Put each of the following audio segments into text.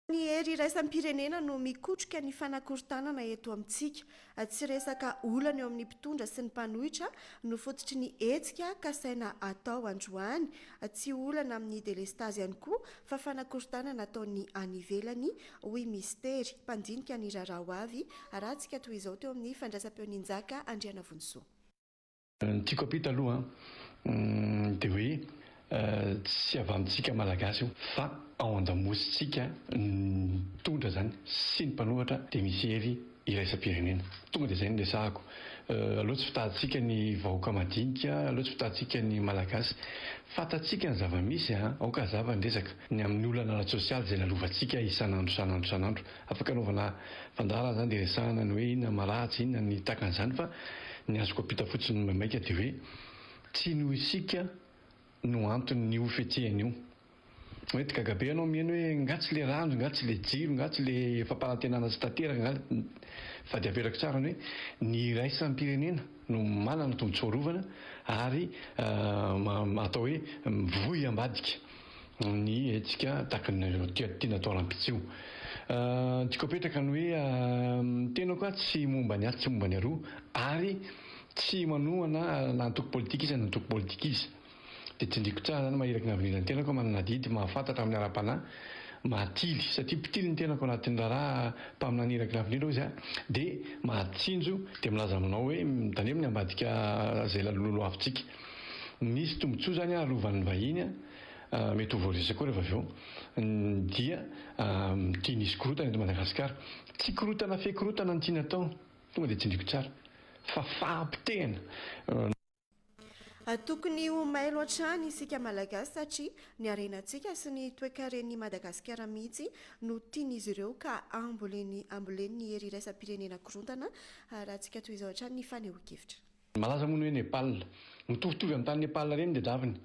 Ny hery iraisam-pirenena no mikotrika ny fanakorontanana eto amintsika. Tsy resaka olana eo amin'ny mpitondra sy ny mpanohitra no fototry ny hetsika kasaina atao androany. Tsy olana amin'ny delestazy ihany koa fa fanakorontanana ataon'ny any ivelany, hoy Mistery, mpandinika ny raharaha ho avy, arahantsika toy izao teo amin'ny fandraisam-peon'i Njaka Andrianavonisoa. Ny tiako ampita aloha dia hoe tsy avy amintsika Malagasy io fa ao an-damosintsika ny mpitondra izany sy ny mpanoratra dia misy hery iraisam-pirenena. Tonga dia izay no resahako. Aleo tsy fitahantsika ny vahoaka madinika, aleo tsy fitahantsika ny Malagasy. Fantatsika ny zava-misy a! Aoka hazava ny resaka. Ny amin'ny olana ara-tsosialy izay lalovantsika isan'andro isan'andro isan'andro. Afaka anaovana fandaharana izany dia resahana ny hoe inona maharatsy, inona ny takan'izany fa ny azoko ampita fotsiny maimaika dia hoe tsy noho isika no anton'io fihetsehana io. Mety gaga be ianao miheno hoe nga tsy le rano, nga tsy le jiro, nga tsy le fampanantenana tsy tanteraka, nga fa dia averako tsara ny hoe ny iraisam-pirenena no manana tombotsoa arovana ary atao hoe mivoy ambadika. ny hetsika tahaka ny tiana atao rahampitso io. Tiako apetraka ny hoe ny tenako aho tsy momba ny atsy tsy momba ny aroa ary tsy manohana na antoko politika iza na antoko politika iza. Dia tsindriako tsara izany maha iraky ny avenir ny tenako aho manana adidy mahafantatra amin'ny ara-panahy mahatily satria mpitily ny tenako anatin'ny raharaha mpaminany iraky ny avenir hoy izy dia mahatsinjo dia milaza aminao hoe mitandremo ny ambadika izay laloloavintsika. Misy tombotsoa izany arovan'ny vahiny mety ho voaresaka koa rehefa avy eo dia tiany hisy korontana eto Madagasikara. Tsy korontana fe korontana no tiany atao, tonga dia tsindriko tsara fa fahapotehana. Tokony ho mailo hatrany isika Malagasy satria ny harenantsika sy ny toekaren'i Madagasikara mihitsy no tian'izy ireo ka amboleny ambolen'ny hery iraisam-pirenena korontana raha antsika toy izao hatrany ny fanehoan-kevitra. Malaza moa ny hoe Nepal. Mitovitovy amin'ny tany Nepal ireny ny tadiaviny.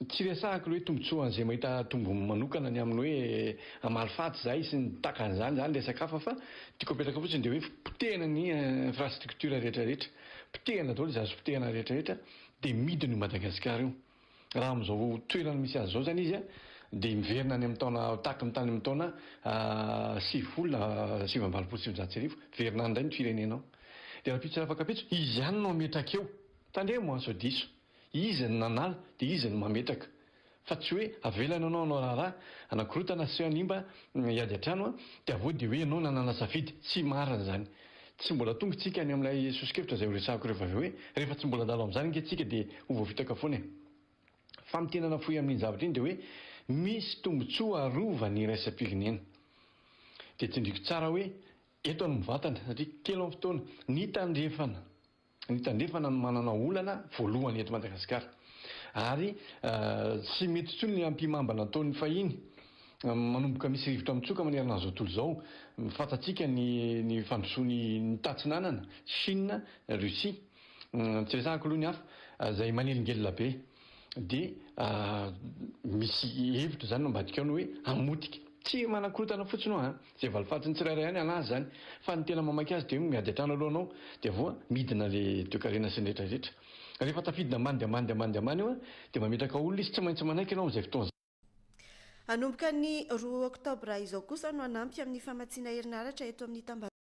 Tsy resahako ilay hoe tombontsoa an'izay mahita tombony manokana ny amin'ny hoe hamaly faty izahay sy ny takan'izany, izany resaka hafa fa tiako apetraka fotsiny dia hoe potehina ny infrastructure rehetra rehetra. Potehina daholo izay azo potehina rehetra rehetra dia midina io Madagasikara io. Raha amin'izao toerana misy azy izao izany izy dia miverina any amin'ny taona tahaka ny tany amin'ny taona 90 na 1989, miverina any indray ny firenena ao. Dia rahampitso sy afak'ampitso, izy ihany no hametraka eo. Tandremo an, sao diso. Izy no nanala dia izy no mametraka. Fa tsy hoe avelany ianao hanao raharaha, hanakorotana sy hanimba hiady an-trano an, dia avy eo dia hoe ianao nanana safidy. Tsy marina izany. Tsy mbola tonga isika any amin'ilay soso-kevitra izay horesahako rehefa avy eo hoe rehefa tsy mbola handalo amin'izany ange isika dia ho voafitaka foana e. Famintinana fohy amin'iny zavatra iny dia hoe misy tombontsoa arovan'ny iraisam-pirenena. Dia tsindriko tsara hoe eto no mivantana satria kely ny fotoana. Ny tandrefana. Ny tandrefana no manana olana voalohany eto Madagasikara. Ary tsy mety intsony ny ampihimamba nataon'ny fahiny. Manomboka misy rivotra mitsoka manerana an'izao tontolo izao. Fantatsika ny ny fandrosoan'ny ny tatsinanana, Chine, Russie. Tsy resahako aloha ny hafa, izay manelingelina be. Dia misy hevitra izany no ambadika ao ny hoe hamotika. Tsy manakorontana fotsiny hoa an! Izay valifatin'ny tsirairay ihany an'azy izany. Fa ny tena mamaky azy dia hoe miady an-trano aloha anao dia avy eo midina ilay toekarena sy ny rehetra rehetra. Rehefa tafidina ambany dia ambany dia ambany dia ambany io an, dia mametraka olona izy, tsy maintsy manaiky ianao amin'izay fotoana izay. Hanomboka ny 2 oktobra izao kosa no hanampy amin'ny famatsiana herinaratra eto amin'ny tambajotra.